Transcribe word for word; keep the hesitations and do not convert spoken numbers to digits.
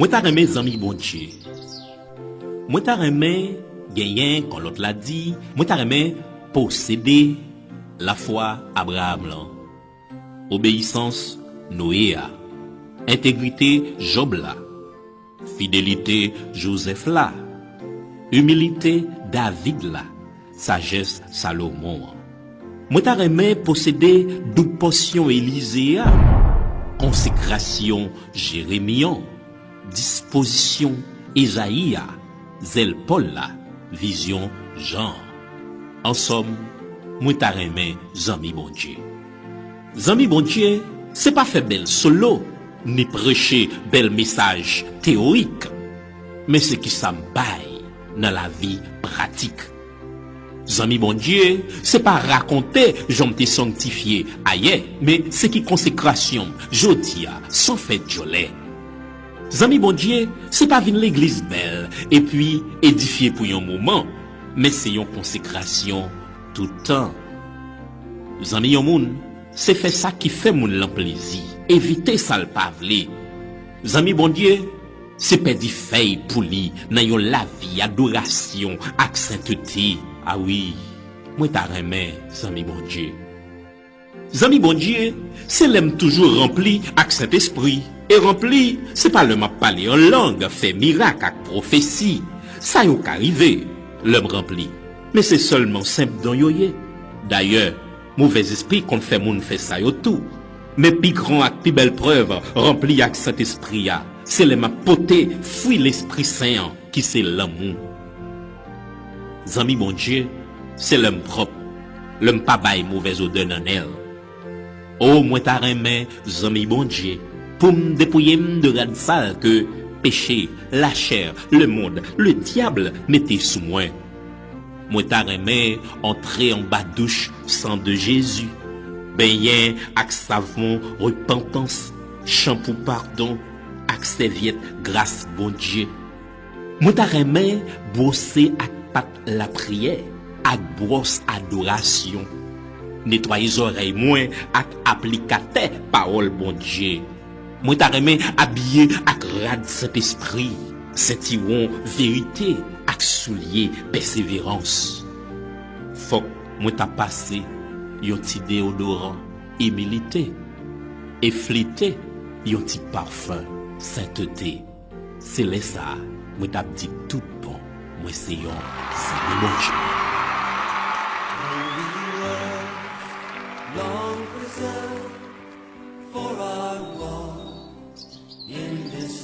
Mwen ta renmen zanmi Bondye. Mwen ta renmen genyen, kon lòt la di, mwen ta renmen posede lafwa Abraram lan, obeyisans Noye a, entegrite Jòb la, fidelite Jozèf la, imilite David la, sajès Salomon an. Mwen ta renmen posede doub pòsyon Elize a, konsekrasyon Jeremi an, dispozisyon Ezayi a, zèl Pòl la, vizyon Jan an. An sòm, mwen ta renmen zanmi Bondye. Zanmi Bondye, se pa fè bèl solo, ni preche bèl mesaj teyorik, men se kisa m bay nan lavi pratik. Zanmi Bondye, se pa rakonte jan m te sangtifye ayè, men se ki konsekrasyon m jodi a san fè djòlè. Zanmi Bondye, se pa vin legliz bèl epi edifye pou yon moman, men se yon konsekrasyon toutan. Zanmi yon moun, se fè sa ki fè moun lan plezi, evite sa l pa vle. Zanmi Bondye, se pèdi fèy pou li nan yon lavi adorasyon ak sentete. A wi, mwen ta renmen zanmi Bondye. Zanmi Bondye, se lè m toujou ranpli ak Sentespri. E ranpli, se pa lè m ap pale an lang, fè mirak ak pwofesi. Sa yo ka rive lè m ranpli. Men se sèlman senp don yo ye. Dayè, movèzespri konn fè moun fè sa yo tou. Men pi gran ak pi bèl prèv ranpli ak Sentespri a, se lè m ap pote fwi Lespri Sen an, ki se lanmou. Zanmi Bondye, se lè m pwòp, lè m pa bay movèz odè nan nen l. O, mwen ta renmen, zanmi Bondye, pou m depouye m de rad sal ke peche, lachè, lemonn, ledyab mete sou mwen. Mwen ta renmen antre anba douch san de Jezi, benyen ak savon repantans, chanpou padon, ak sèvyèt gras Bondye. Mwen ta renmen bwose ak pat lapriyè, ak bwòs adorasyon, netwaye zòrèy mwen ak aplikatè pawòl Bondye. Mwen ta renmen abiye ak rad Sentespri, sentiwon verite ak soulye pèseverans. Fòk mwen ta pase yon ti deyodoran imilite e flite yon ti pafen sentete. Se lè sa a, mwen t ap di tout bon, mwen se yon zanmi Bondye.